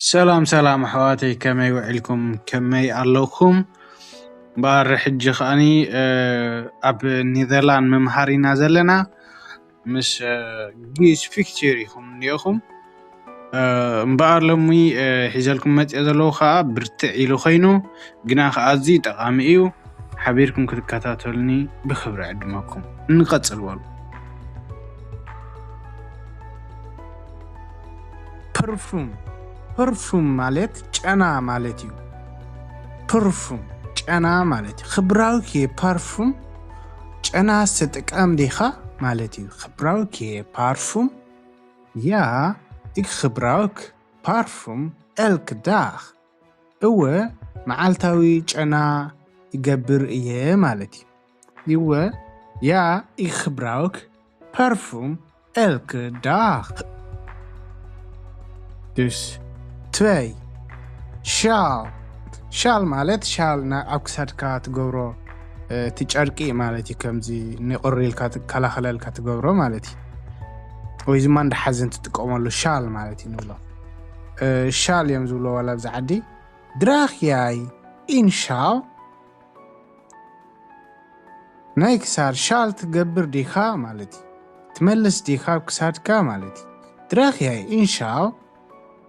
ሰላም ሰላም ኣሕዋተይ፣ ከመይ ውዒልኩም? ከመይ ኣለኹም? እምበኣር ሕጂ ከኣኒ ኣብ ኔዘርላንድ ምምሃር ኢና ዘለና። ምስ ግእዝ ፊክቸር ኢኹም እኒኦኹም። እምበኣር ሎሚ ሒዘልኩም መፅኦ ዘለኹ ከዓ ብርትዕ ኢሉ ኮይኑ፣ ግና ከዓ ኣዝዩ ጠቓሚ እዩ። ሓቢርኩም ክትከታተሉኒ ብክብሪ ዕድመኩም። እንቐፅል በሉ። ፐርፉም። ፐርፉም ማለት ጨና ማለት እዩ። ፐርፉም ጨና ማለት እዩ። ክብራውክ የ ፓርፉም፣ ጨና ስትጥቀም ዲኻ ማለት እዩ። ክብራውክ የ ፓርፉም? Ja, ik gebruik parfum elke dag. እወ፣ መዓልታዊ ጨና ይገብር እየ ማለት እዩ። እወ፣ ja, ik gebruik parfum elke dag. Dus twee. ሻል። ሻል ማለት ሻል ና-፣ ኣብ ክሳድካ ትገብሮ፣ እ፣ እቲ ጨርቂ ማለት እዩ። ከምዚ ንቑሪ ኢልካ ት-፣ ከላኸለልካ ትገብሮ ማለት እዩ። ወይ ድማ እንዳ ሓዘን ትጥቀመሉ ሻል ማለት እዩ ንብሎ። እ፣ ሻል እዮም ዝብሎ ዋላ ኣብዚ ዓዲ። Draag jij een sjaal? ናይ ክሳድ ሻል ትገብር ዲኻ ማለት እዩ። ትመልስ ዲኻ ኣብ ክሳድካ ማለት እዩ። Draag jij een sjaal?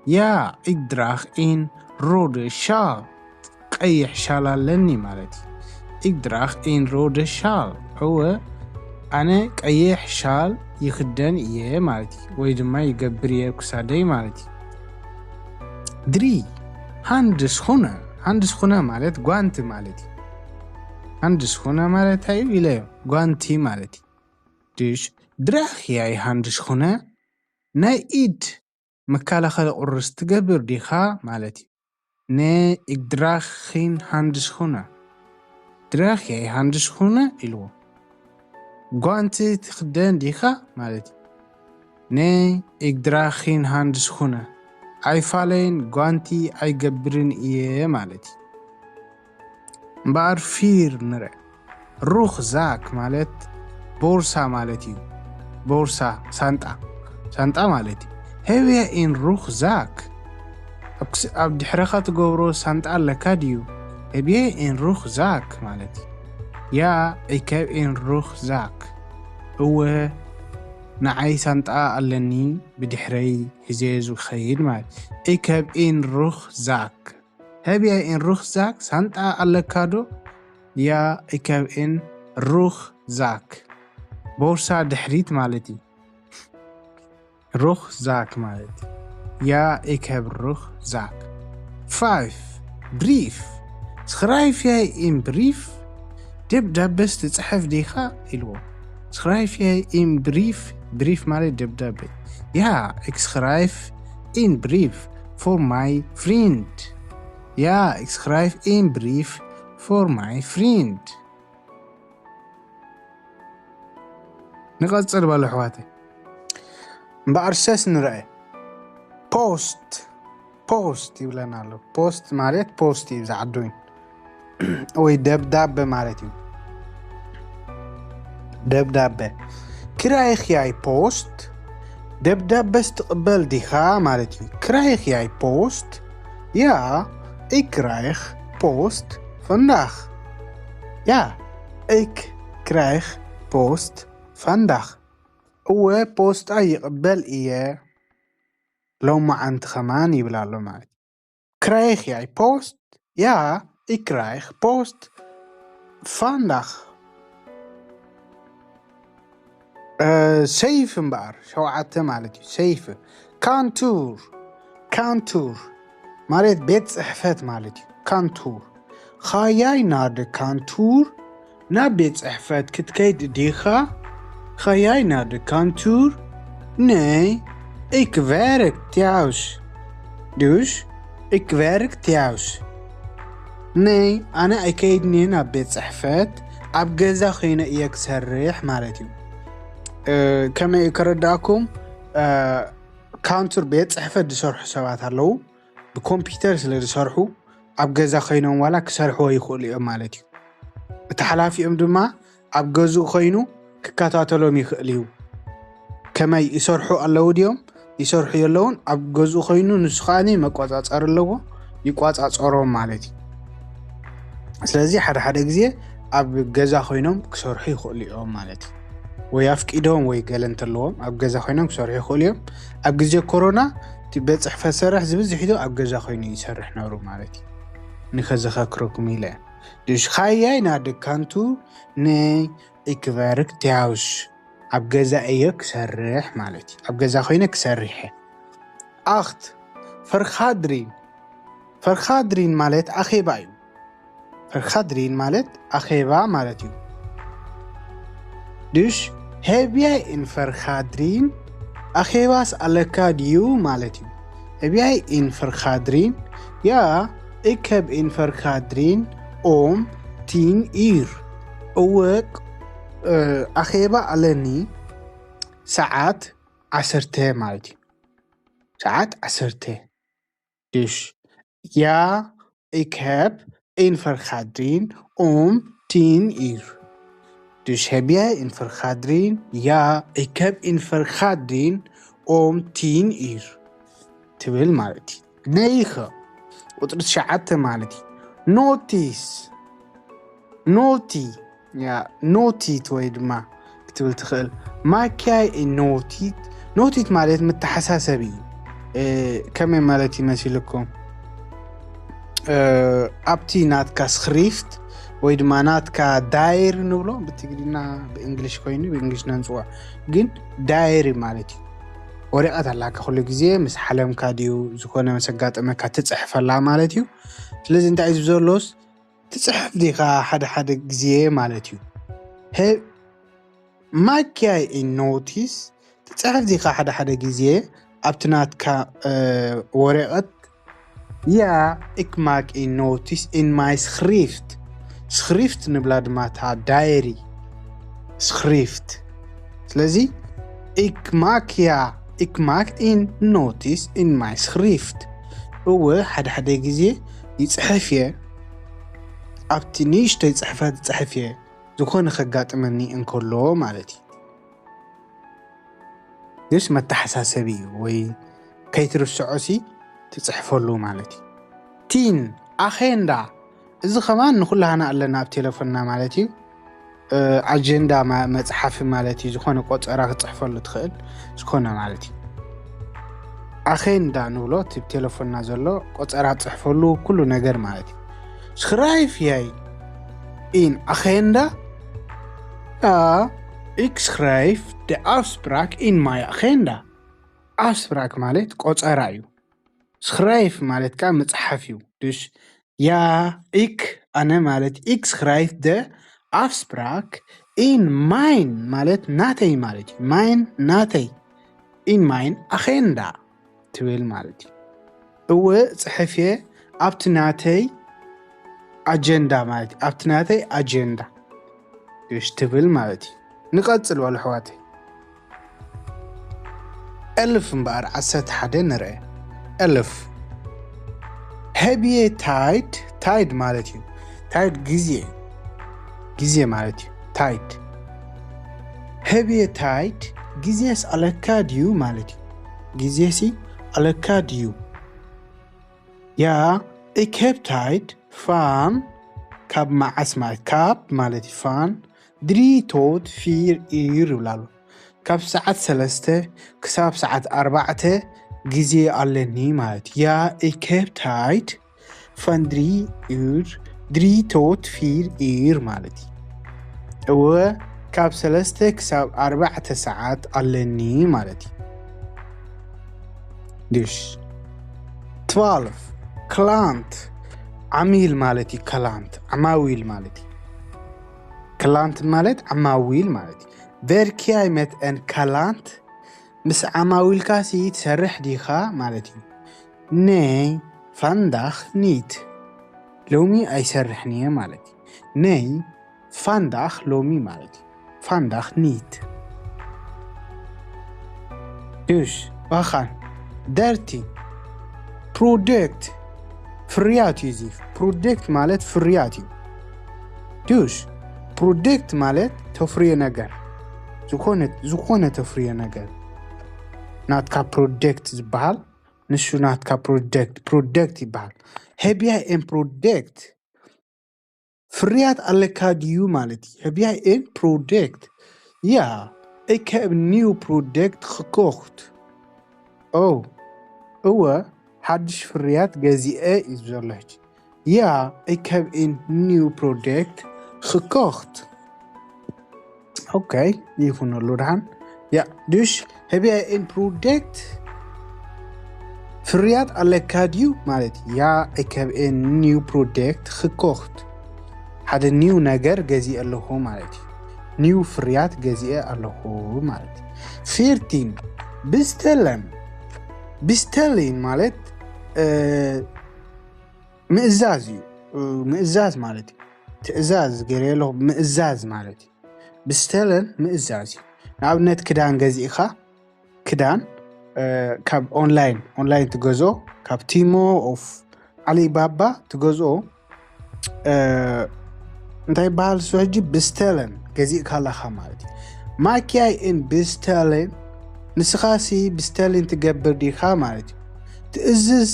Ja, ik draag een rode sjaal. ቀይሕ ሻል ኣለኒ ማለት እዩ። Ik draag een rode sjaal. እወ፣ ኣነ ቀይሕ ሻል ይኽደን እየ ማለት እዩ። ወይ ድማ ይገብር እየ ኣብ ክሳደይ ማለት እዩ። Drie. Handschoenen. ሃንድስኹነ ማለት ጓንቲ ማለት እዩ። ሃንድስኹነ ማለት እንታይ እዩ ኢለዮ? ጓንቲ ማለት እዩ። Dus, draag jij handschoenen? ናይ ኢድ መከላኸሊ ቁርስ ትገብር ዲኻ ማለት እዩ። Nee, ik draag geen handschoenen. Draag jij handschoenen? ኢልዎ። ጓንቲ ትኽደን ዲኻ ማለት እዩ። Nee, ik draag geen handschoenen. ኣይፋለይን ጓንቲ ኣይገብርን እየ ማለት እዩ። እምበኣር ፊር ንርአ። ሩኽዛክ ማለት ቦርሳ ማለት እዩ። ቦርሳ፣ ሳንጣ፣ ሳንጣ ማለት እዩ። Heb je een rugzak? ኣብ ክስ-፣ ኣብ ድሕረኻ ትገብሮ ሳንጣ ኣለካ ድዩ? Heb je een rugzak ማለት እዩ። Ja, ik heb een rugzak. እወ፣ ንዓይ ሳንጣ ኣለኒ፣ ብድሕረይ ሒዘ ዝኸይድ ማለት። Ik heb een rugzak. Heb je een rugzak? ሳንጣ ኣለካ ዶ? Ja, ik heb een rugzak. ቦርሳ ድሕሪት ማለት እዩ። Rugzak ማለት እዩ። Ja, ik heb rugzak. Vijf. Brief. Schrijf jij een brief? ደብዳቤስ ትጽሕፍ ዲኻ? ኢልዎ። Schrijf jij een brief? Brief ማለት ደብዳቤ። Ja, ik schrijf een brief voor mijn vriend. Ja, ik schrijf een brief voor mijn vriend. ንቐጽል በሉ ኣሕዋተይ። እምበኣር ሰስ ንርአ። ፖስት። ፖስት ይብለና ኣሎ። ፖስት ማለት ፖስት እዩ፣ ዝዓዱኝ ወይ ደብዳበ ማለት እዩ። ደብዳበ። Krijg jij post? ደብዳበስ ትቕበል ዲኻ ማለት እዩ። Krijg jij post? Ja, ik krijg post vandaag. Ja, ik krijg post vandaag. እወ፣ ፖስጣ ይቕበል እየ ሎማዓንቲ ከማን ይብል ኣሎ ማለት እዩ። Krijg jij post? Ja, ik krijg post vandaag. እ፣ ሰይፍ እምበኣር፣ ሸውዓተ ማለት እዩ። ሰይፍ። Kantoor. Kantoor ማለት ቤት ጽሕፈት ማለት እዩ። Kantoor. Ga jij naar de kantoor? ናብ ቤት ጽሕፈት ክትከይድ ዲኻ? Ga jij naar de kantoor? Nee, ik werk thuis. Dus, ik werk thuis. Nee, ኣነ ኣይከይድን እየ ናብ ቤት ጽሕፈት፣ ኣብ ገዛ ኮይነ እየ ክሰርሕ ማለት እዩ። እ፣ ከመይ እዩ ከረዳእኩም? እ፣ ካንቱር ቤት ጽሕፈት ዝሰርሑ ሰባት ኣለዉ። ብኮምፒውተር ስለ ዝሰርሑ ኣብ ገዛ ኮይኖም ዋላ ክሰርሕዎ ይኽእሉ እዮም ማለት እዩ። እቲ ሓላፊኦም ድማ ኣብ ገዝኡ ኮይኑ ክከታተሎም ይኽእል እዩ። ከመይ ይሰርሑ ኣለዉ ድዮም? ይሰርሑ የለውን። ኣብ ገዝኡ ኮይኑ ንሱ ከዓኒ መቆጻጸሪ ኣለዎ፣ ይቆጻጸሮም ማለት እዩ። ስለዚ ሓደ ሓደ ግዜ ኣብ ገዛ ኮይኖም ክሰርሑ ይኽእሉ እዮም ማለት እዩ። ወይ ኣፍቂዶም ወይ ገለ እንተለዎም ኣብ ገዛ ኮይኖም ክሰርሑ ይኽእሉ እዮም። ኣብ ግዜ ኮሮና እቲ ቤት ጽሕፈት ሰርሕ ዝብዝሕ ኢሉ ኣብ ገዛ ኮይኑ ይሰርሕ ነሩ ማለት እዩ። ንኸዘኻክረኩም ኢለ እየ። Dus ga jij naar de kant toe? Nee, ik werk thuis. ኣብ ገዛ እየ ክሰርሕ ማለት እዩ። ኣብ ገዛ ኮይነ ክሰርሕ እየ። ኣኽት ፈርኻድሪን ፈርኻድሪን ማለት ኣኼባ እዩ። ፈርኻድሪን ማለት ኣኼባ ማለት እዩ። Dus heb jij een vergadering? ኣኼባስ ኣለካ ድዩ ማለት እዩ። Heb jij een vergadering? Ja, ik heb een vergadering om tien uur. እወ፣ እ፣ ኣኼባ ኣለኒ ሰዓት ዓሰርተ ማለት እዩ። ሰዓት ዓሰርተ። Dus ja, ik heb een vergadering om tien uur. Dus heb jij een vergadering? Ja, ik heb een vergadering om tien uur. ትብል ማለት እዩ። ነይኸ ቁፅሪ ትሽዓተ ማለት እዩ። ኖቲስ ኖቲ ያ ኖቲት ወይ ድማ ክትብል ትኽእል። ማኪያይ ኖቲት ኖቲት ማለት መተሓሳሰቢ እዩ። እ፣ ከመይ ማለት ይመስልኩም? እ፣ ኣብቲ ናትካ ስክሪፍት ወይ ድማ ናትካ ዳይሪ ንብሎ ብትግርኛ ብእንግሊሽ ኮይኑ ብእንግሊሽ ነንፅዋ ግን ዳይሪ ማለት እዩ። ወረቐት ኣላካ ኩሉ ግዜ ምስ ሓለምካ ድዩ ዝኾነ ምስ ኣጋጠመካ ትፅሕፈላ ማለት እዩ። ስለዚ እንታይ እዩ ዘሎስ ትፅሕፍ ዲኻ ሓደ ሓደ ግዜ ማለት እዩ። He- ማኪያይ ኖቲስ ትፅሕፍ ዲኻ ሓደ ሓደ ግዜ ኣብቲ ናትካ እ፣ ወረቐት? Ja, ik maak een notice in mijn schrift. ስክሪፍት ንብላ ድማ እታ ዳይሪ ስክሪፍት። ስለዚ ik maak ja, ik maak een notice in mijn schrift. እወ ሓደ ሓደ ግዜ ይፅሕፍ እየ። ኣብቲ ንእሽተይ ፅሕፈት ይፅሕፍ እየ ዝኾነ ከጋጥመኒ እንከሎ ማለት እዩ። ግስ መተሓሳሰቢ እዩ ወይ ከይትርስዖ ሲ ትፅሕፈሉ ማለት እዩ። ቲን ኣኼንዳ እዚ ከማን ንኩላህና ኣለና ኣብ ቴሌፎንና ማለት እዩ። እ፣ ኣጀንዳ ማ- መፅሓፊ ማለት እዩ። ዝኾነ ቆፀራ ክትፅሕፈሉ ትኽእል ዝኾነ ማለት እዩ። ኣኼንዳ ንብሎ እቲ ቴሌፎንና ዘሎ ቆፀራ ትፅሕፈሉ ኩሉ ነገር ማለት እዩ። Schrijf jij in agenda? Ja, ik schrijf de afspraak in mijn agenda. ኣፍስፕራክ ማለት ቆፀራ እዩ። Schrijf ማለት ከዓ ምፅሓፍ እዩ። Dus ja, ik ኣነ ማለት ik schrijf de afspraak in mijn ማለት ናተይ ማለት እዩ። Mijn ናተይ in mijn agenda ትብል ማለት እዩ። እወ ፅሕፍ እየ ኣብቲ ናተይ ኣጀንዳ ማለት እዩ። ኣብቲ ናተይ ኣጀንዳ እሽ ትብል ማለት እዩ። ንቐፅል ዋሉ ኣሕዋተይ። Elf እምበኣር ዓሰርተ ሓደ ንርአ። Elf heb je tijd? Tijd ማለት እዩ። Tijd ግዜ ግዜ ማለት እዩ። Tijd heb je tijd? ግዜስ ኣለካ ድዩ ማለት እዩ። ግዜሲ ኣለካ ድዩ? Ja, ik heb tijd van ካብ መዓስ ማለት ካብ ማለት እዩ። Van drie tot vier uur ይብላ ኣሎ። ካብ ሰዓት ሰለስተ ክሳብ ሰዓት ኣርባዕተ ግዜ ኣለኒ ማለት እዩ። Ja, ik heb tijd van drie uur, drie tot vier uur ማለት እዩ። እወ ካብ ሰለስተ ክሳብ ኣርባዕተ ሰዓት ኣለኒ ማለት እዩ። Dus twaalf ክላንት ዓሚል ማለት እዩ። ክላንት ዓማዊል ማለት እዩ። ክላንት ማለት ዓማዊል ማለት እዩ። Werk jij met een klant? ምስ ዓማዊልካ ሲ ትሰርሕ ዲኻ ማለት እዩ። Nee, vandaag niet. ሎሚ ኣይሰርሕን እየ ማለት እዩ። Nee, vandaag ሎሚ ማለት እዩ። Vandaag niet. Dus we gaan dertien. Product ፍርያት እዩ። እዚ ፕሮደክት ማለት ፍርያት እዩ። Dus product ማለት ተፍርዮ ነገር ዝኾነ ዝኾነ ተፍርዮ ነገር። ናትካ ፕሮደክት ዝበሃል ንሱ ናትካ ፕሮደክት ፕሮደክት ይበሃል። Heb jij een product? ፍርያት ኣለካ ድዩ ማለት እዩ። Heb jij een product? Ja, ik heb een nieuw product gekocht. Oh, እወ ሓድሽ ፍርያት ገዚኤ እዩ ዘሎ ሕጂ። Ja, ik heb een nieuw product gekocht. Okay, ይኹነሉ ድሓን። Ja, dus heb jij een product? ፍርያት ኣለካ ድዩ ማለት እዩ። Ja, ik heb een nieuw product gekocht. ሓደ new ነገር ገዚኤ ኣለኹ ማለት እዩ። New ፍርያት ገዚኤ ኣለኹ ማለት እዩ። Veertien, bestellen. Bestellen ማለት ምእዛዝ እዩ። ምእዛዝ ማለት እዩ ትእዛዝ ገይረ ኣለኹ ምእዛዝ ማለት እዩ። Bestellen ምእዛዝ እዩ። ንኣብነት ክዳን ገዚእኻ ክዳን ካብ ኦንላይን ኦንላይን ትገዝኦ ካብ ቲሞ ኦፍ ዓሊባባ ትገዝኦ እንታይ ይበሃል እሱ ሕጂ ብስተለን ገዚእካ ኣለኻ ማለት እዩ። Maak jij een bestelling? ንስኻሲ ብስተሊን ትገብር ዲኻ ማለት እዩ። ትእዝዝ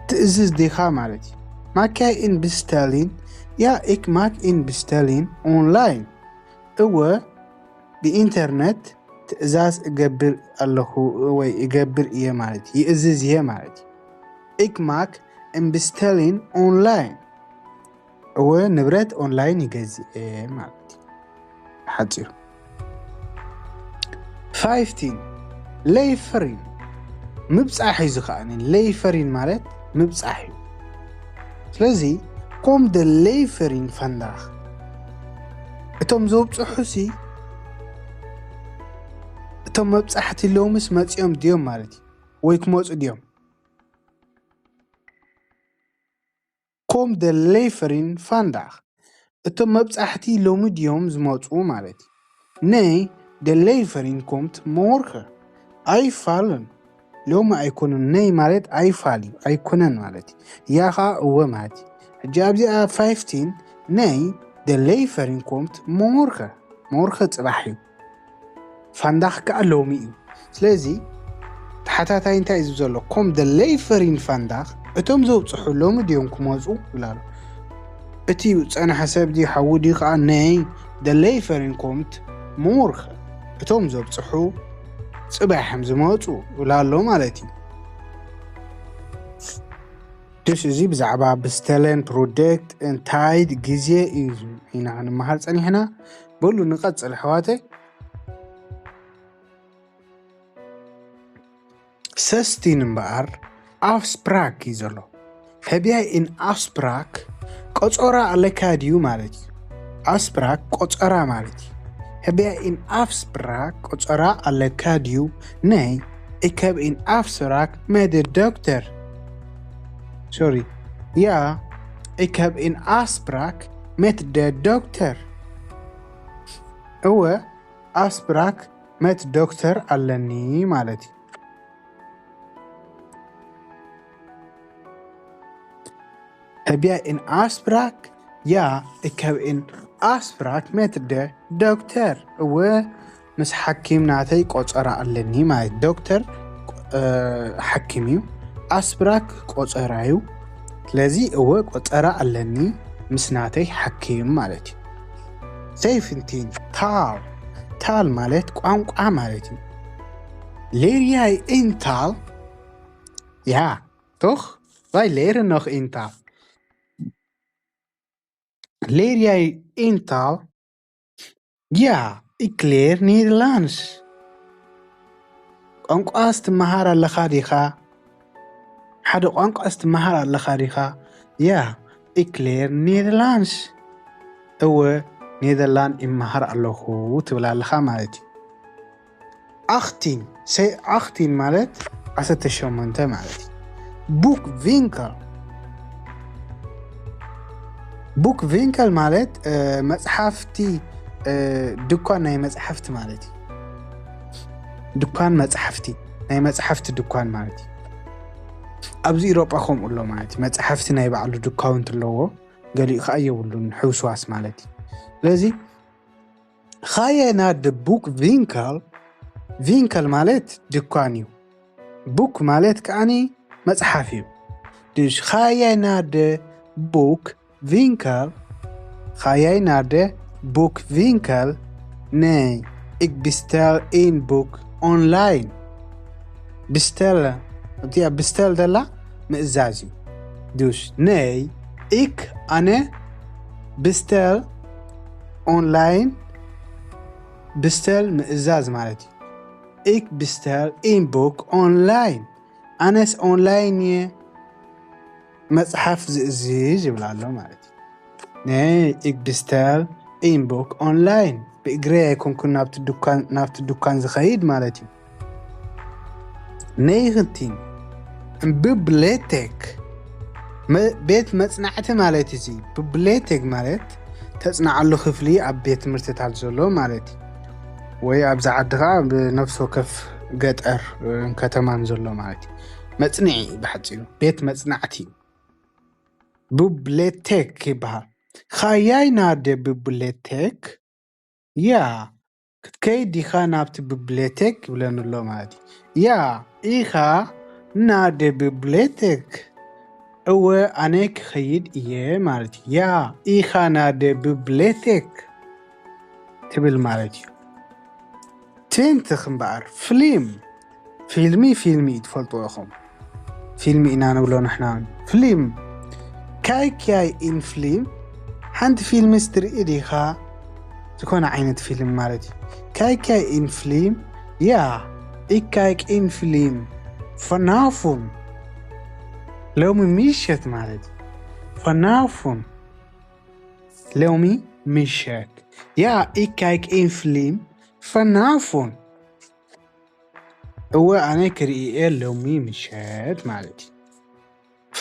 ትእዝዝ ዲኻ ማለት እዩ። Maak jij een bestelling? Ja, ik maak een bestelling online. እወ ብኢንተርነት ትእዛዝ እገብር ኣለኹ ወይ እገብር እየ ማለት እዩ። ይእዝዝ እየ ማለት እዩ። Ik maak een bestelling online. እወ ንብረት ኦንላይን ይገዝእ እየ ማለት እዩ። ሓፂሩ። Fifteen, levering ምብፃሕ እዩ ዝኸኣኒ። Levering ማለት ምብፃሕ እዩ። ስለዚ kom de levering vandaag እቶም ዘብፅሑ ሲ እቶም መብፃሕቲ ሎምስ መፂኦም ድዮም ማለት እዩ ወይ ክመፁ ድዮም? Kom de levering vandaag እቶም መብፃሕቲ ሎሚ ድዮም ዝመፁ ማለት እዩ። Nee, de levering komt morgen. ኣይፋልን ሎሚ ኣይኮነን። Nee ማለት ኣይፋል እዩ ኣይኮነን ማለት እዩ። Ja ከዓ እወ ማለት እዩ። ሕጂ ኣብዚኣ fifteen nee, de levering komt morgen. Morgen ፅባሕ እዩ። Vandaag ከዓ ሎሚ እዩ። ስለዚ ተሓታታይ እንታይ እዩ ዝብል ዘሎ? Kom de levering vandaag እቶም ዘብፅሑ ሎሚ ድዮም ክመፁ ይብል ኣሎ። እቲ ዝፀንሐ ሰብ ድዩ ሓዊ ድዩ ከዓ nee, de levering komt morgen እቶም ዘብፅሑ ፅባሕ እዮም ዝመፁ ይብል ኣሎ ማለት እዩ። Dus እዚ ብዛዕባ ብስተለን ፕሮደክት እንታይ ግዜ እዩ ኢና ክንመሃር ፀኒሕና። በሉ ንቐፅል ኣሕዋተይ። Zestien እምበኣር afspraak እዩ ዘሎ። Heb jij een afspraak ቆፀራ ኣለካ ድዩ ማለት እዩ። Afspraak ቆፀራ ማለት እዩ። Heb jij een afspraak ቆፀራ ኣለካ ድዩ? Nee, ik heb een afspraak met de dokter. Sorry. Ja, ik heb een afspraak met de dokter. እወ afspraak met dokter ኣለኒ ማለት እዩ። Heb jij een afspraak? Ja, ik heb een afspraak met de dokter. እወ ምስ ሓኪም ናተይ ቆፀራ ኣለኒ ማለት ዶክተር ሓኪም እዩ። Afspraak ቆፀራ እዩ። ስለዚ እወ ቆፀራ ኣለኒ ምስ ናተይ ሓኪም ማለት እዩ። Zeventien, taal. Taal ማለት ቋንቋ ማለት እዩ። Leer jij een taal? Ja, toch? Wij leren nog een taal. Leer jij een taal? Ja, ik leer Nederlands. ቋንቋ ስትመሃር ኣለኻ ዲኻ? ሓደ ቋንቋ ስትመሃር ኣለኻ ዲኻ? Ja, ik leer Nederlands. እወ ኔደርላንድ ይመሃር ኣለኹ ትብል ኣለኻ ማለት እዩ። Achttien, achttien ማለት ዓሰርተ ሸሞንተ ማለት እዩ። Boekwinkel. Boekwinkel ማለት መፅሓፍቲ ድኳን ናይ መፅሓፍቲ ማለት እዩ። ድኳን መፅሓፍቲ ናይ መፅሓፍቲ ድኳን ማለት እዩ። ኣብዚ ኢሮጳ ከምኡ ኣሎ ማለት እዩ። መፅሓፍቲ ናይ ባዕሉ ድኳውንት ኣለዎ፣ ገሊኡ ከዓ የብሉን፣ ሕውስዋስ ማለት እዩ። ስለዚ Ga je naar de boekwinkel? ቪንከል ማለት ድኳን እዩ። ቡክ ማለት ከዓኒ መጽሓፍ እዩ። Dus ga jij naar de boekwinkel? Nee, ik bestel een boek online. Bestel, እቲኣ ብስተል ደላ ምእዛዝ እዩ። Dus nee, ik ኣነ ብስተል online ብስተል ምእዛዝ ማለት እዩ። Ik bestel een boek online. ኣነስ ኦንላይን እየ መጽሓፍ ዝእዝዝ ይብል ኣሎ ማለት እዩ። Nee, ik bestel een boek online. ብእግረይ ኣይኮንኩን ናብቲ ድኳን ዝኸይድ ማለት እዩ። Negentien, een bibliotheek, ቤት መጽናዕቲ ማለት እዩ። Bibliotheek ማለት ተጽናዓሉ ክፍሊ ኣብ ቤት ትምህርትታት ዘሎ ማለት እዩ። ወይ ኣብዚ ዓዲ ከዓ ብነፍሲ ወከፍ ገጠር ከተማን ዘሎ ማለት እዩ። መጽንዒ ብሓጺሩ ቤት መጽናዕቲ እዩ። Bibliotheek ይበሃል። Ga jij naar de bibliotheek? ያ ክትከይድ ዲኻ ናብቲ bibliotheek ይብለኒ ኣሎ ማለት እዩ። ያ ኢኻ naar de bibliotheek? እወ ኣነ ክኸይድ እየ ማለት እዩ። ያ ኢኻ naar de bibliotheek ትብል ማለት እዩ። Twintig እምበኣር፣ ፍሊም፣ ፊልሚ ፊልሚ እዩ፣ ትፈልጥዎ ኢኹም። ፊልሚ ኢና ንብሎ ንሕና እውን። ፍሊም፣ kijk jij een film? ሓንቲ ፊልምስ ትርኢ ዲኻ? ዝኾነ ዓይነት ፊልም ማለት እዩ። Kijk jij een film? Ja, ik kijk een film. Vanavond. ሎሚ ምሸት ማለት እዩ። Vanavond. ሎሚ ምሸት። Ja, ik kijk een film. Vanavond. እወ ኣነ ክርኢ እየ ሎሚ ምሸት ማለት እዩ።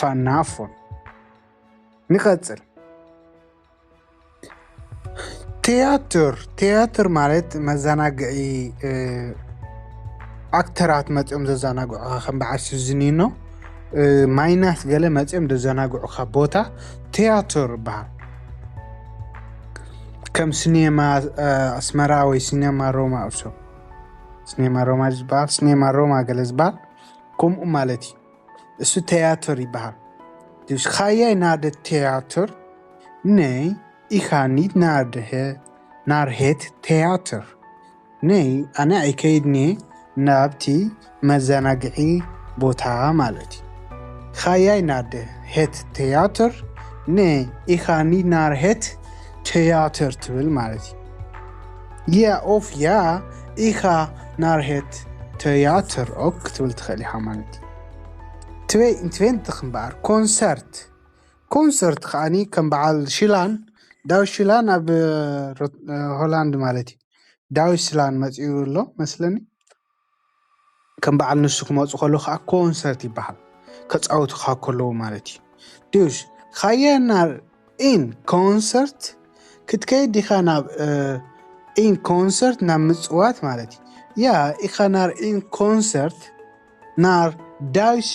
Vanavond. ንቐጽል። ቲያትር፣ ቲያትር ማለት መዘናግዒ፣ ኣክተራት መጺኦም ዘዘናግዑኻ ከም በዓል ሱዚኒኖ፣ ማይናስ ገለ መጺኦም ዘዘናግዑኻ ቦታ ቲያትር ይበሃል። ከም ሲኔማ ኣስመራ ወይ ሲኔማ ሮማ እብሶ፣ ሲኔማ ሮማ ዝበሃል፣ ሲኔማ ሮማ ገለ ዝበሃል ከምኡ ማለት እዩ። እሱ ቲያትር ይበሃል። Dus ga jij naar de theater? Nee, ik ga niet naar de naar het theater. Nee, ኣነ ኣይከይድን እየ ናብቲ መዘናግዒ ቦታ ማለት እዩ። Ga jij naar de het theater? Nee, ik ga niet naar het theater ትብል ማለት እዩ። Ja of ja, ik ga naar het theater ook ክትብል ትኽእል ኢኻ ማለት እዩ። Twee en twintig እምበኣር፣ ኮንሰርት። ኮንሰርት ከዓኒ ከም በዓል ሽላን፣ ዳዊት ሽላን ኣብ ሆላንድ ማለት እዩ። ዳዊት ሽላን መጺኡ ኣሎ መስለኒ። ከም በዓል ንሱ ክመጹ ከሎ ከዓ ኮንሰርት ይበሃል። ከጻውቱ ከለዉ ማለት እዩ። Dus ga jij naar een concert? ክትከይድ ዲኻ ናብ in concert፣ ናብ ምጽዋት ማለት እዩ። Ja, ik ga naar een concert. Naar Duits,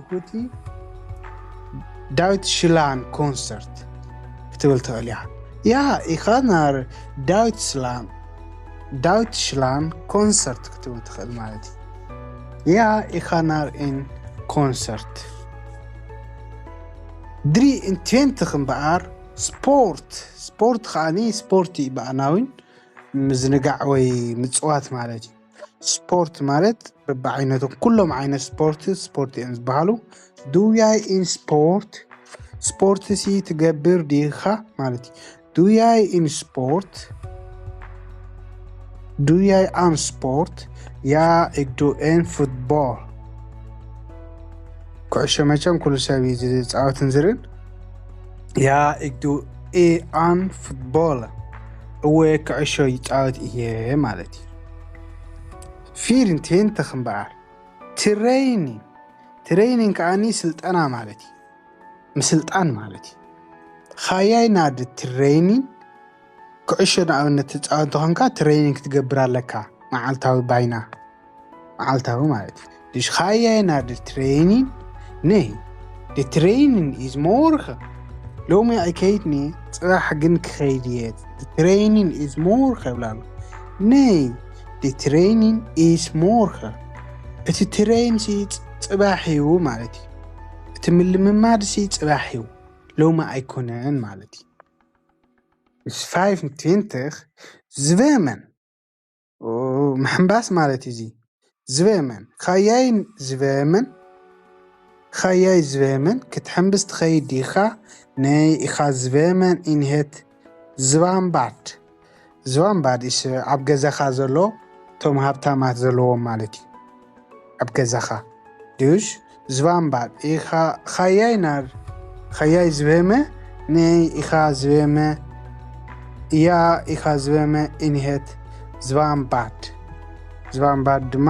goed, Duitsland concert ክትብል ትኽእል ኢኻ። Ja, ik ga naar Duitsland. Duitsland concert ክትብል ትኽእል ማለት እዩ። Ja, ik ga naar een concert. Drie en twintig እምበኣር፣ ስፖርት። ስፖርት ከዓኒ ስፖርት እዩ ብኣናዊን ምዝንጋዕ ወይ ምጽዋት ማለት እዩ። ስፖርት ማለት በብዓይነቱ፣ ኩሎም ዓይነት ስፖርት ስፖርት እዮም ዝበሃሉ። Do jij in sport? ስፖርት ሲ ትገብር ዲኻ ማለት እዩ። Do jij in sport? Do jij aan sport? Ja, ik doe in voetbal. ኩዕሾ መቸም ኩሉ ሰብ እዩ ዝጻወትን ዝርን። Ja, ik doe aan voetbal. እወ፣ ኩዕሾ ይጻወት እየ ማለት እዩ። Vier en twintig እምበኣር፣ ትሬይኒንግ። ትሬይኒንግ ከዓኒ ስልጠና ማለት እዩ። ምስልጣን ማለት እዩ። Ga jij naar de training? ኩዕሾ ንኣብነት ትጻወት እንተኾንካ ትሬይኒንግ ክትገብር ኣለካ፣ መዓልታዊ ባይና፣ መዓልታዊ ማለት እዩ። Dus ga jij naar de training? Nee, de training is morgen. ሎሚ ኣይከይድን እየ፣ ጽባሕ ግን ክኸይድ እየ። De training is morgen ይብላ ኣሎ። Nee, Die training is morgen. እቲ ትሬን ሲ ጽባሕ እዩ ማለት እዩ። እቲ ምልምማድ ሲ ጽባሕ እዩ፣ ሎሚ ኣይኮነን ማለት እዩ። ምስ ፋይፍ ትዌንትኽ ዝበመን ምሕንባስ ማለት እዩ። እዚ ዝበመን ኻያይ ዝበመን ኻያይ ዝበመን ክትሕንብስ ትኸይድ ዲኻ? ነይ ኢኻ ዝበመን ኢንሄት ዝባምባድ ዝባምባድ ኢስ ኣብ ገዛኻ ዘሎ፣ እቶም ሃብታማት ዘለዎም ማለት እዩ። ኣብ ገዛኻ ድዩሽ? ዝባምባድ ኢኻ ኻያይ ናር ኻያይ ዝበመ ነይ ኢኻ ዝበመ እያ ኢኻ ዝበመ ኢንሄት ዝባምባድ ዝባምባድ ድማ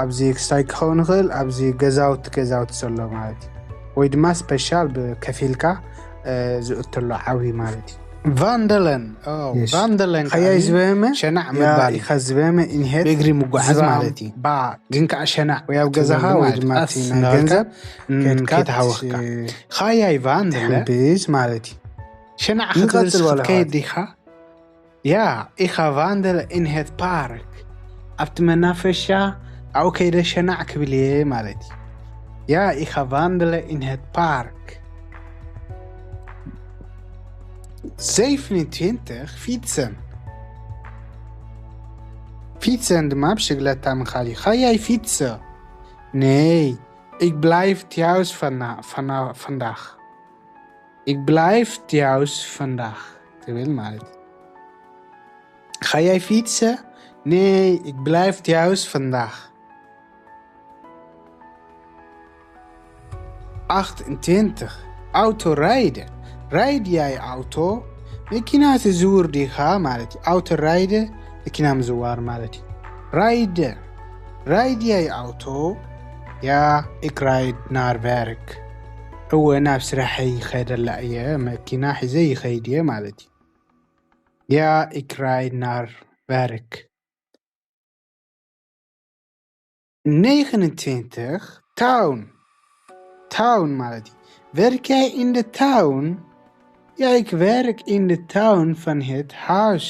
ኣብዚ ክስታይ ክኸውን ይኽእል። ኣብዚ ገዛውቲ ገዛውቲ ዘሎ ማለት እዩ። ወይ ድማ ስፔሻል ብከፊልካ ዝእትሎ ዓብዪ ማለት እዩ። ቫንደለን ቫንደለን ኸያይ ዝበመ ሸናዕ ምባል ኢኻ ዝበመ ኢንሄት ብእግሪ ምጓዓዝ ማለት እዩ። ግን ከዓ ሸናዕ ወይ ኣብ ገዛኻ ወይ ድማ ናይ ገንዘብ ከይትሃወኽካ ኻያይ ቫንደለ ትሕንብስ ማለት እዩ። ሸናዕ ክትብል ክትከይድ ዲኻ? ያ ኢኻ ቫንደለ ኢንሄት ፓርክ ኣብቲ መናፈሻ ኣብኡ ከይደ ሸናዕ ክብል እየ ማለት እዩ። ያ ኢኻ ቫንደለ ኢንሄት ፓርክ ዘይፍኒ ትንትኽ ፊትሰን ፊትሰን ድማ ብሽግለታ ምኻድ እዩ። ኻያይ ፊትሰ ነይ ኢግብላይፍ ቲያውስ ፈንዳኽ ኢግብላይፍ ቲያውስ ፈንዳኽ ትብል ማለት እዩ። ኻያይ ፊትሰ ነይ ኢግብላይፍ ቲያውስ ፈንዳኽ ኣኽት እንትንትኽ ኣውቶ ራይደ ራይድ ያይ ኣውቶ መኪና ትዝውር ዲኻ ማለት እዩ። ኣውቶ ራይደ መኪና ምዝዋር ማለት እዩ። ራይደ ራይድ ያይ ኣውቶ ያ ኢክ ራይድ ናር ቨርክ እወ ናብ ስራሐይ ይኸደላ እየ መኪና ሒዘ ይኸይድ እየ ማለት እዩ። ያ ኢክ ራይድ ናር ቨርክ ነይኽን ትንትኽ ታውን ታውን ማለት እዩ። ቨርክ ያይ ኢንደ ታውን ያይክ ቨርክ ኢንደ ታውን ፈንሄት ሃሽ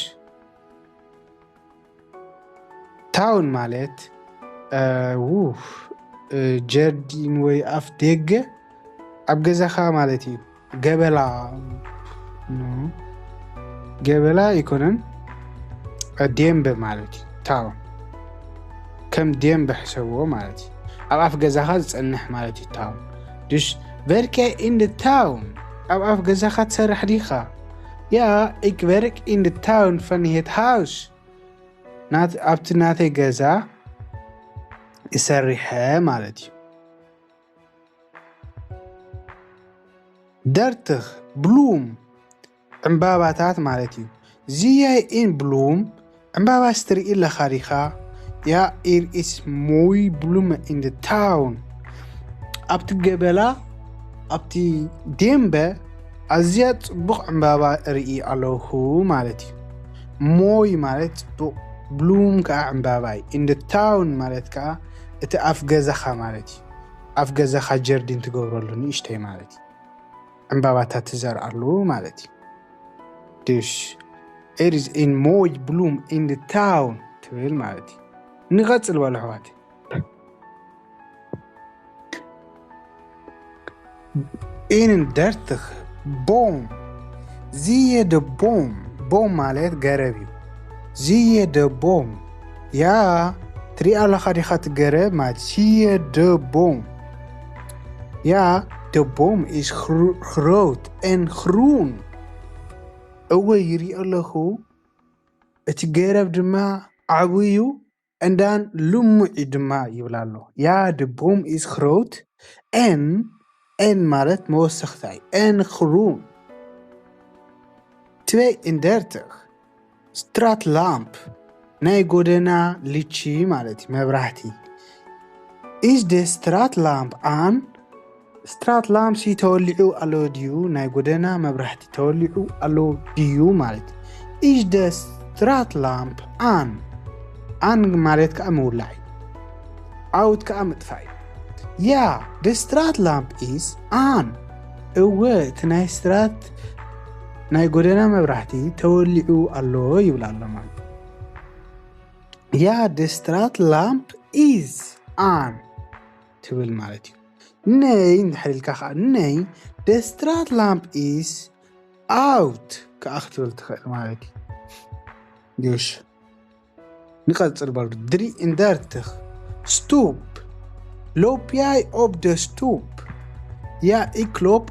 ታውን ማለት ውፍ ጀርዲን ወይ ኣፍ ደገ ኣብ ገዛኻ ማለት እዩ። ገበላ ገበላ ኣይኮነን ደምበ ማለት እዩ። ታውን ከም ደምበ ሕሰብዎ ማለት እዩ። ኣብ ኣፍ ገዛኻ ዝጸንሕ ማለት እዩ። ታውን ድሽ ቨርክ ኢንደ ታውን ኣብ ኣፍ ገዛኻ ትሰርሕ ዲኻ? ያ ኢክ ቨርክ ኢንደ ታውን ፈንሄት ሃውስ ኣብቲ ናተይ ገዛ ይሰሪሐ ማለት እዩ። ደርትኽ ብሉም ዕምባባታት ማለት እዩ። ዝያይ ኢን ብሉም ዕምባባ ስትርኢ ኣለኻ ዲኻ? ያ ኢር ኢስ ሞይ ብሉም ኢን ታውን ኣብቲ ገበላ ኣብቲ ደምበ ኣዝያ ጽቡቕ ዕምባባ ርኢ ኣለኹ ማለት እዩ። ሞይ ማለት ጽቡቕ ብሉም ከዓ ዕምባባ እዩ። ኢን ታውን ማለት ከዓ እቲ ኣፍ ገዛኻ ማለት እዩ። ኣፍ ገዛኻ ጀርዲን ትገብረሉ ንእሽተይ ማለት እዩ። ዕምባባታት ትዘርኣሉ ማለት እዩ። ድሽ ኢት ኢዝ ኢን ሞይ ብሉም ኢን ታውን ትብል ማለት እዩ። ንቐጽል በሉ ኣሕዋት። ኢንን ደርትኽ ቦም ዝየ ደ ቦም ቦም ማለት ገረብ እዩ። ዝየ ደ ቦም ያ ትሪኣ ኣለኻ ዲኻ ትገረብ ማለት ዝየ ደ ቦም ያ ደ ቦም ኢስ ክሮት ኤን ክሩን እወ ይሪኦ ኣለኹ። እቲ ገረብ ድማ ዓብዩ እንዳን ልሙዕ ድማ ይብል ኣሎ። ያ ደ ቦም ኢስ ክሮት ኤን ኤን ማለት መወሰኽታ እዩ። ኤን ክሩን ትበይ እንደርትኽ ስትራት ላምፕ ናይ ጎደና ልቺ ማለት እዩ። መብራህቲ ኢስ ደ ስትራት ላምፕ ኣን ስትራት ላምፕ ሲ ተወሊዑ ኣሎ ድዩ? ናይ ጎደና መብራህቲ ተወሊዑ ኣሎ ድዩ ማለት ኢስ ደ ስትራት ላምፕ ኣን ኣን ማለት ከዓ ምውላዕ እዩ። ኣውት ከዓ ምጥፋእ እዩ። ያ ደ ስትራት ላምፕ ኢስ ኣን እወ እቲ ናይ ስትራት ናይ ጎደና መብራህቲ ተወሊዑ ኣሎ ይብል ኣሎ ማለት Ja, de Straatlamp is aan ትብል ማለት እዩ። ነይ እንድሕር ኢልካ ከዓ ነይ de Straatlamp is uit ከዓ ክትብል ትኽእል ማለት እዩ። ዮሽ ንቐጽል በሉ። ድሪ እንዳርትኽ ስቱፕ ሎፕያይ ኦብ ደ ስቱፕ ያ ኢክሎፕ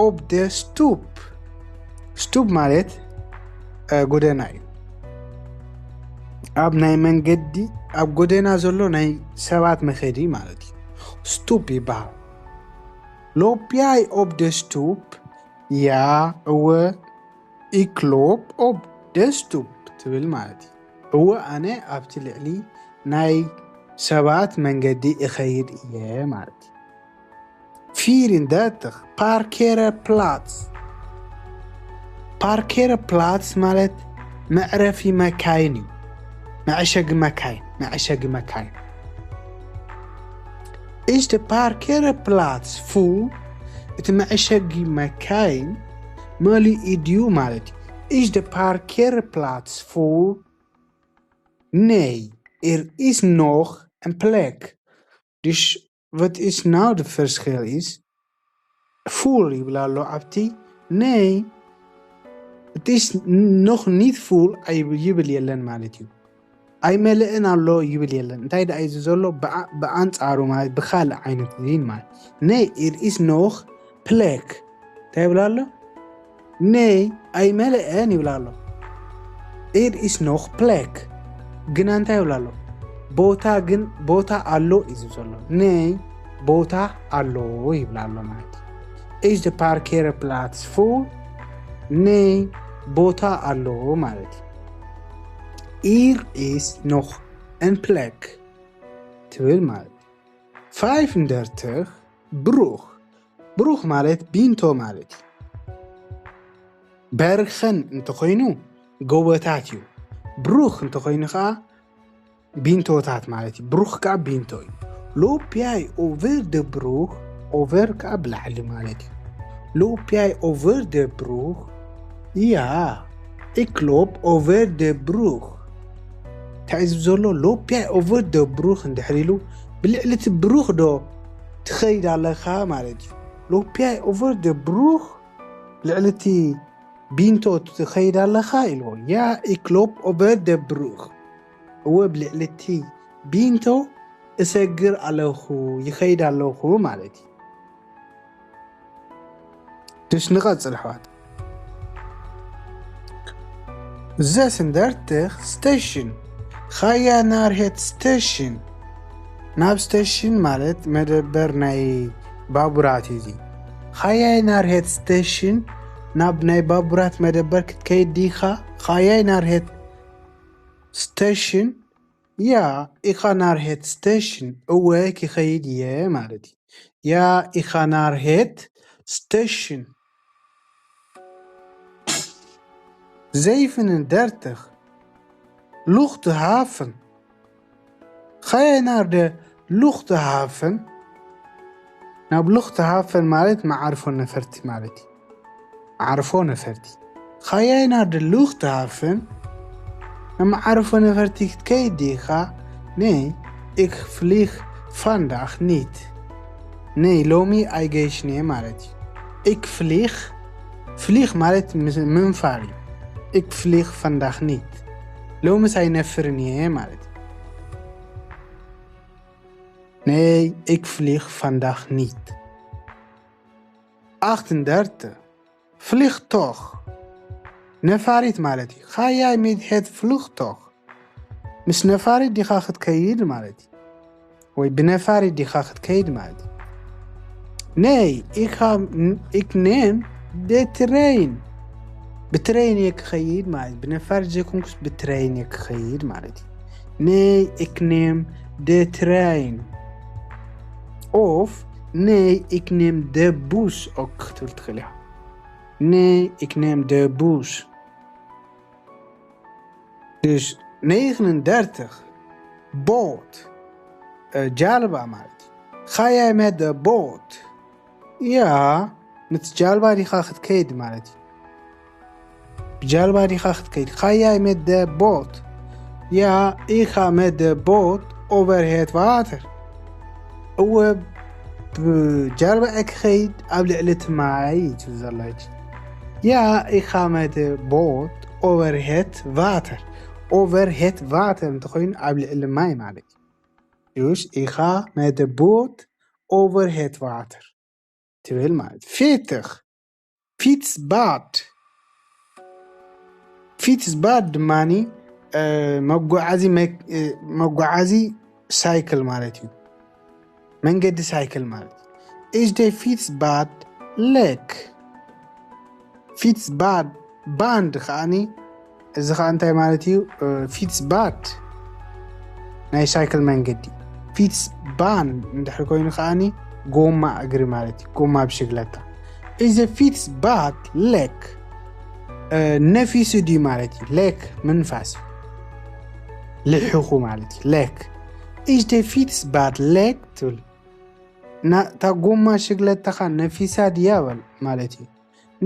ኦብ ደ ስቱፕ። ስቱፕ ማለት ጎደና እዩ። ኣብ ናይ መንገዲ ኣብ ጎደና ዘሎ ናይ ሰባት መኸዲ ማለት እዩ። ስቱፕ ይበሃል። ሎፕያይ ኦብ ደ ስቱፕ ያ እወ ኢክሎፕ ኦብ ደ ስቱፕ ትብል ማለት እዩ። እወ ኣነ ኣብቲ ልዕሊ ናይ ሰባት መንገዲ እኸይድ እየ ማለት እዩ። ፊር እንዳርትኽ ፓርኬረ ፕላትስ። ፓርኬረ ፕላትስ ማለት መዕረፊ መካይን እዩ። መዕሸጊ መካይን መዕሸጊ መካይን። ኢስተ ፓርኬረ ፕላትስ ፉል፣ እቲ መዕሸጊ መካይን መሊኡ ድዩ ማለት እዩ። ኢስተ ፓርኬረ ፕላትስ ፉል? ነይ፣ ኢር ኢስ ኖኽ ን ፕሌክ። ድሽ ቨት ኢስ ናው ድ ፈርስ ኸል ኢስ ፉል ይብል ኣሎ ኣብቲ። ነይ፣ ኢት ኢስ ኖኽ ኒት ፉል ይብል የለን ማለት እዩ። ኣይመልእን ኣሎ ይብል የለን። እንታይ ደኣ እዩ ዘሎ? ብኣንጻሩ ማለት ብኻልእ ዓይነት ዚን ማለት ነይ ኢር ኢስ ኖኽ ፕሌክ እንታይ ይብል ኣሎ? ነይ ኣይመልእን ይብል ኣሎ። ኢር ኢስ ኖኽ ፕሌክ ግና እንታይ ይብል ኣሎ? ቦታ ግን ቦታ ኣሎ እዩ ዘሎ። ነይ ቦታ ኣሎ ይብል ኣሎ ማለት እዩ። ኢስ ደ ፓርኬረ ፕላትስ ፉል? ነይ ቦታ ኣሎ ማለት እዩ። ኢር ኢስ ኖኽ ን ፕሌክ ትብል ማለት እዩ። ፋይፍ እንዳርትኽ ብሩኽ። ብሩኽ ማለት ቢንቶ ማለት እዩ። በርኸን እንተኾይኑ ጎቦታት እዩ። ብሩኽ እንተኾይኑ ከዓ ቢንቶታት ማለት እዩ። ብሩኽ ከዓ ቢንቶ እዩ። ሎፕያይ ኦቨር ደ ብሩኽ፣ ኦቨር ከዓ ብላዕሊ ማለት እዩ። ሎፕያይ ኦቨር ደ ብሩኽ? ያ፣ ኢክሎፕ ኦቨር ደ ብሩኽ። እንታይ እዩ ዝብል ዘሎ? ሎፕያይ ኦቨር ደ ብሩኽ እንድሕር ኢሉ ብልዕሊ እቲ ብሩኽ ዶ ትኸይድ ኣለኻ ማለት እዩ። ሎፕያይ ኦቨር ደ ብሩኽ፣ ልዕሊ እቲ ቢንቶ ትኸይድ ኣለኻ ኢልዎ። ያ፣ ኢክሎፕ ኦቨር ደ ብሩኽ። እወ፣ ብልዕሊ እቲ ቢንቶ እሰግር ኣለኹ፣ ይኸይድ ኣለኹ ማለት እዩ። ድሽ ንቐጽል ኣሕዋት። ዘስ እንዳርትኽ ስቴሽን። ኻያ ናር ሄት ስቴሽን። ናብ ስቴሽን ማለት መደበር ናይ ባቡራት እዩ እዚ። ኻያይ ናር ሄት ስቴሽን፣ ናብ ናይ ባቡራት መደበር ክትከይድ ዲኻ? ኻያይ ናር ሄት ስቴሽን? ያ፣ ኢኻ ናር ሄት ስቴሽን? እወ፣ ክኸይድ እየ ማለት እዩ። ያ፣ ኢኻ ናር ሄት ስቴሽን? Zevenen en dertig. Luchthaven. Ga jij naar de luchthaven? ናብ ሉኽትሃፈን ማለት መዓርፎ ነፈርቲ ማለት እዩ። መዓርፎ ነፈርቲ። Ga jij naar de luchthaven? ናብ መዓርፎ ነፈርቲ ክትከይድ ዲኻ? Nee, ik vlieg vandaag niet. Nee, ሎሚ ኣይገይሽን እየ ማለት እዩ። Ik vlieg, vlieg ማለት ምስ- ምንፋር እዩ። Ik vlieg vandaag niet. ሎምስ ኣይነፍርን እየ ማለት እዩ። Nee, ik vlieg vandaag niet. Achtendertig. Vliegtuig. ነፋሪት ማለት እዩ። Ga jij met het vliegtuig? ምስ ነፋሪት ዲኻ ክትከይድ ማለት እዩ። ወይ ብነፋሪት ዲኻ ክትከይድ ማለት እዩ። Nee, ik ga, ik neem de trein. ብትሬን እየ ክኸይድ ማለት እዩ። ብነፋሪት ዘይኮንኩስ ብትሬን እየ ክኸይድ ማለት እዩ። Nee, ik neem de trein. Of nee, ik neem de bus ook ክትብል ትኽእል ኢኻ። Nee, ik neem de bus. Dus negenendertig. Boot. እ፣ ጃልባ ማለት እዩ። Ga jij met de boot? ያ፣ ምስ ጃልባ ዲኻ ክትከይድ ማለት እዩ። ብጃልባ ዲኻ ክትከይድ? Ga jij met de boot? Ja, ich ga met de boot over het water. እወ፣ ብጃልባ'የ ክኸይድ ኣብ ልዕሊ እቲ ማይ እዩ ትብል ዘላ። Ja, ich ga met de boot over het water. Over het water እንተኾይኑ ኣብ ልዕሊ ማይ ማለት እዩ። Dus ich ga met de boot over het water ትብል ማለት። Veertig. Fietsbad. Fietsbad ድማ መጓዓዚ ሳይክል ማለት እዩ። መንገዲ ሳይክል ማለት እዩ። Is de fietsbad leeg? Fietsbad ባንድ ከዓኒ፣ እዚ ከዓ እንታይ ማለት እዩ? Fietsbad ናይ ሳይክል መንገዲ። Fietsbaan እንድሕር ኮይኑ ከዓኒ ጎማ እግሪ ማለት እዩ። ጎማ ብሽግለታ። Is de fietsbad leeg? ነፊሱ ድዩ ማለት እዩ። Leeg ምንፋስ፣ ልሕኹ ማለት እዩ። Leeg. Is de fietsbad leeg ትብል፣ እታ ጎማ ሽግለታኻ ነፊሳ ድያ በል ማለት እዩ።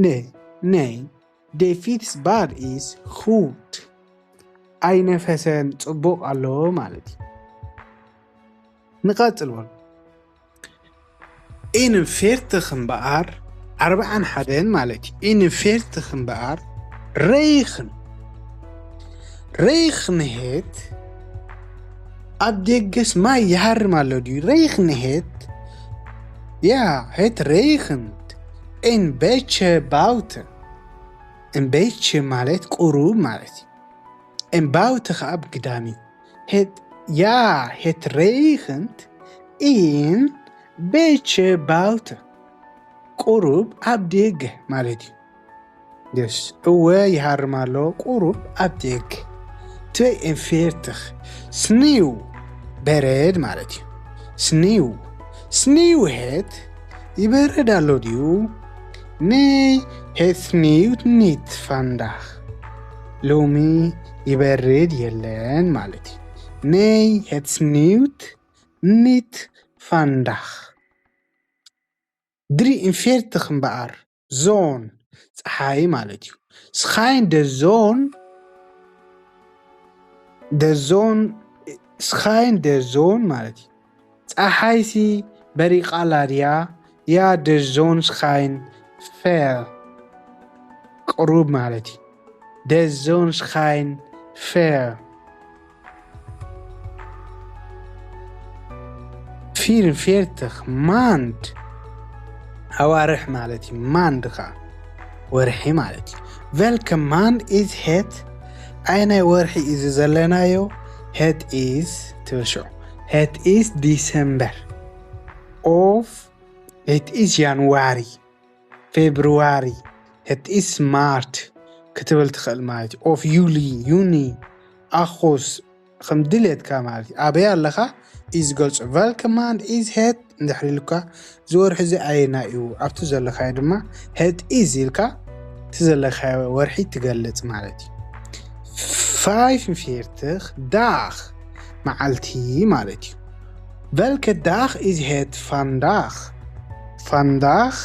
Nee, nee, de fietsbad is goed. ኣይነፈሰን፣ ጽቡቕ ኣሎ ማለት እዩ። ንቐጽል በሉ። Eenenveertig እምበኣር፣ ኣርብዓን ሓደን ማለት እዩ። Eenenveertig እምበኣር፣ regen. Regen het ኣብ ደገስ ማይ ይሃርም ኣሎ ድዩ? Regen het? Ja, het regent een beetje buiten. Een beetje ማለት ቁሩብ ማለት እዩ። En buiten ከዓ ኣብ ግዳም እዩ። Het, ja, het regent een beetje buiten. ቁሩብ ኣብ ደገ ማለት እዩ። Dus እወ ይሃርም ኣሎ ቁሩብ ኣብ ደገ። Tweeënveertig. Sneeuw, በረድ ማለት እዩ። Sneeuw. Sneeuw het, ይበርድ ኣሎ ድዩ? Nee, het sneeuwt niet vandaag. ሎሚ ይበርድ የለን ማለት እዩ። Nee, het sneeuwt niet vandaag. Drieënveertig እምበኣር፣ zon፣ ፀሓይ ማለት እዩ። Schijnt de zon? De zon, schijnt de zon ማለት እዩ። ፀሓይሲ በሪቓ ኣላ ድያ? Ja, de zon schijnt fel። ቁሩብ ማለት እዩ። De zon schijnt fel. Vierenveertig, maand. ኣዋርሕ ማለት እዩ። Maand ከዓ ወርሒ ማለት እዩ። Welke maand is het? ኣየናይ ወርሒ እዩ ዘለናዮ? Het is ትብል ሽዑ። Het is december. Of het is januari, februari. Het is maart ክትብል ትኽእል ማለት እዩ። Of juli, juni, ኣኾስ፣ ከም ድሌትካ ማለት እዩ። ኣበይ ኣለኻ እዩ ዝገልጾ። Welke maand is het እንድሕር ኢሉካ፣ እዚ ወርሒ እዚ ኣየና እዩ ኣብቲ ዘለኻዮ ድማ het is ኢልካ እቲ ዘለኻዮ ወርሒ ትገልጽ ማለት እዩ። Vijfenveertig, daag፣ መዓልቲ ማለት እዩ። Welke daag is het vandaag? Vandaag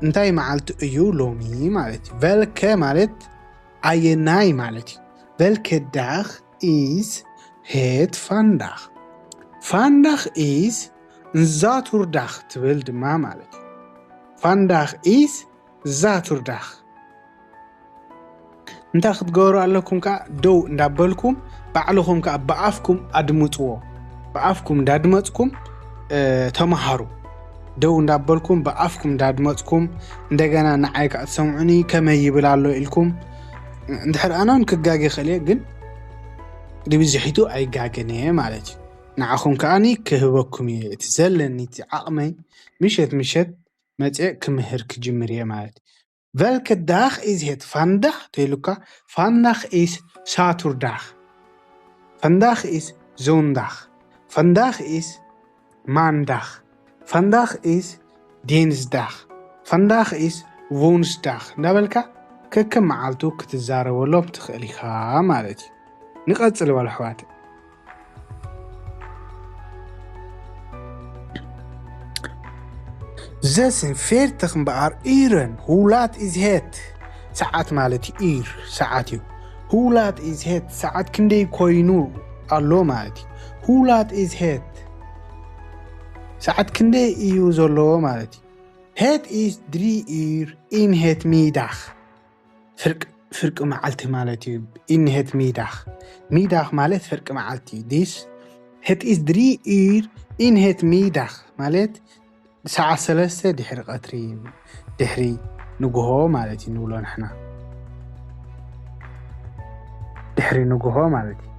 እንታይ መዓልቲ እዩ ሎሚ ማለት እዩ። Welke ማለት ኣየናይ ማለት እዩ። Welke daag is het vandaag? Vandaag is zaterdag ትብል ድማ ማለት እዩ። Vandaag is zaterdag። እንታይ ክትገብሩ ኣለኩም ከዓ፣ ደው እንዳበልኩም ባዕልኹም ከዓ ብኣፍኩም ኣድምፅዎ። ብኣፍኩም እንዳድመፅኩም ተምሃሩ። ደው እንዳበልኩም ብኣፍኩም እንዳድመፅኩም፣ እንደገና ንዓይ ከዓ ትሰምዑኒ፣ ከመይ ይብል ኣሎ ኢልኩም። እንድሕር ኣነውን ክጋገ ይኽእል እየ፣ ግን ንብዝሒቱ ኣይጋገን እየ ማለት እዩ። ንዓኹም ከዓኒ ክህበኩም እየ እቲ ዘለኒ፣ እቲ ዓቕመይ፣ ምሸት ምሸት መፅእ ክምህር ክጅምር እየ ማለት እዩ። Welke daag is het vandaag? ተይሉካ፣ vandaag is zaterdag. Vandaag is zondag. Vandaag is maandag. Vandaag is dinsdag. Vandaag is woensdag እንዳበልካ ከከም መዓልቱ ክትዛረበሎም ትኽእል ኢኻ ማለት እዩ። ንቐጽል በሉ ኣሕዋት። Zesenveertig እምበኣር፣ uren, hoe laat is het? ሰዓት ማለት እዩ። Uur ሰዓት እዩ። Hulaat is het ሰዓት ክንደይ ኮይኑ ኣሎ ማለት እዩ። Hulaat is het ሰዓት ክንደይ እዩ ዘለዎ ማለት እዩ። Het is drie uur in het middag ፍርቂ መዓልቲ ማለት እዩ። In het middag middag ማለት ፍርቂ መዓልቲ። This het is drie uur in het middag ማለት ሰዓት ሰለስተ ድሕሪ ቀትሪ ድሕሪ ንግሆ ማለት እዩ ንብሎ ንሕና። ድሕሪ ንግሆ ማለት እዩ።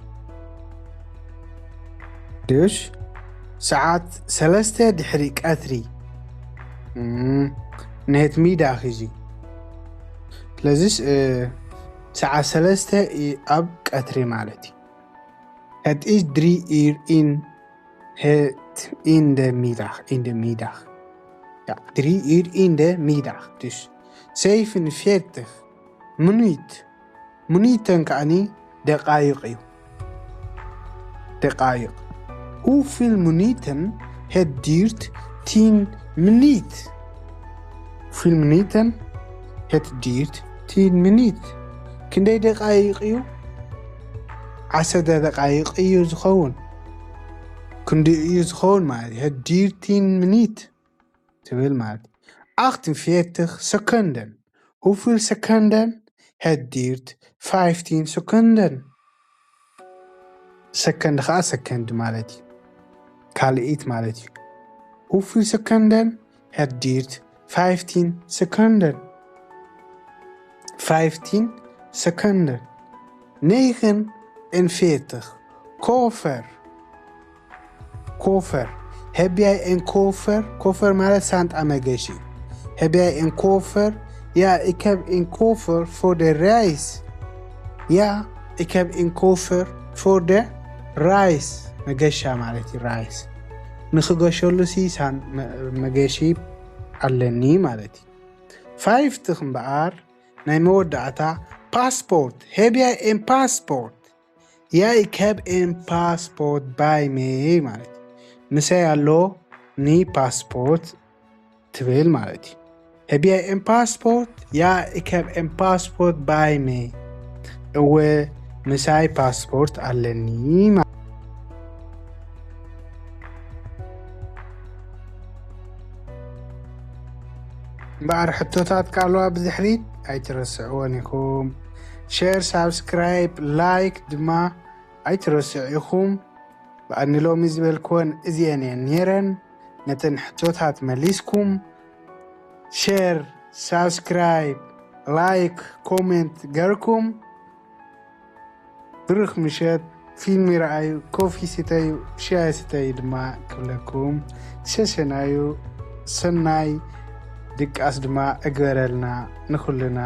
ድሽ ሰዓት ሰለስተ ድሕሪ ቀትሪ ንሄት ሚዳ ኺዚ። ስለዚስ ሰዓት ሰለስተ ኣብ ቀትሪ ማለት እዩ። Het is drie uur in het in de middag in de middag. Ja, drie uur in de middag. Dus zevenenveertig minuut. Minuten ka'ni daqaiq እዩ. Daqaiq. Hoeveel minuten het duurt tien minuut? Hoeveel minuten het duurt tien minuut? ክንደይ ደቃይቕ እዩ? ዓሰርተ ደቃይቕ እዩ ዝኸውን። ክንዲ እዩ ዝኸውን ማለት እዩ። Het duurt tien minuut ትብል ማለት እዩ። Achtenveertig seconden. Hoeveel seconden? Het duurt vijftien seconden. ሰከንድ ከዓ ሰከንድ ማለት እዩ። ካልኢት ማለት እዩ። Hoeveel seconden? Het duurt vijftien seconden. Vijftien seconden. Negenenveertig. Koffer. Koffer. Heb jij een koffer? Koffer ማለት ሳንጣ መገሺ። Heb jij een koffer? Ja, ik heb een koffer voor de reis. Ja, ik heb een koffer voor de reis. መገሻ ማለት እዩ። Reis ንኽገሸሉ ሲ ሳን መገሺ ኣለኒ ማለት እዩ። ፋይፍትኽ እምበኣር ናይ መወዳእታ ፓስፖርት። Heb jij een paspoort? Ja, ik heb een paspoort bij mij ማለት እዩ። ምሳይ ኣሎ ኒ ፓስፖርት ትብል ማለት እዩ። Heb jij een paspoort? Ja, ik heb een paspoort bij mij. እወ ምሳይ ፓስፖርት ኣለኒ ማለት። እምበኣር ሕቶታት ቃልዋ ብድሕሪት ኣይትረስዕዎን ኢኹም። ሸር፣ ሳብስክራይብ፣ ላይክ ድማ ኣይትረስዑ ኢኹም። ብኣኒ ሎሚ ዝበልክወን እዚአን እየን ነይረን። ነተን ሕቶታት መሊስኩም ሸር፣ ሳብስክራይብ፣ ላይክ፣ ኮሜንት ገርኩም ብሩኽ ምሸት። ፊልም ይረኣዩ፣ ኮፊ ስተዩ፣ ሻሂ ስተዩ ድማ ክብለኩም ሸሸናዩ። ሰናይ ድቃስ ድማ እግበረልና ንኹልና።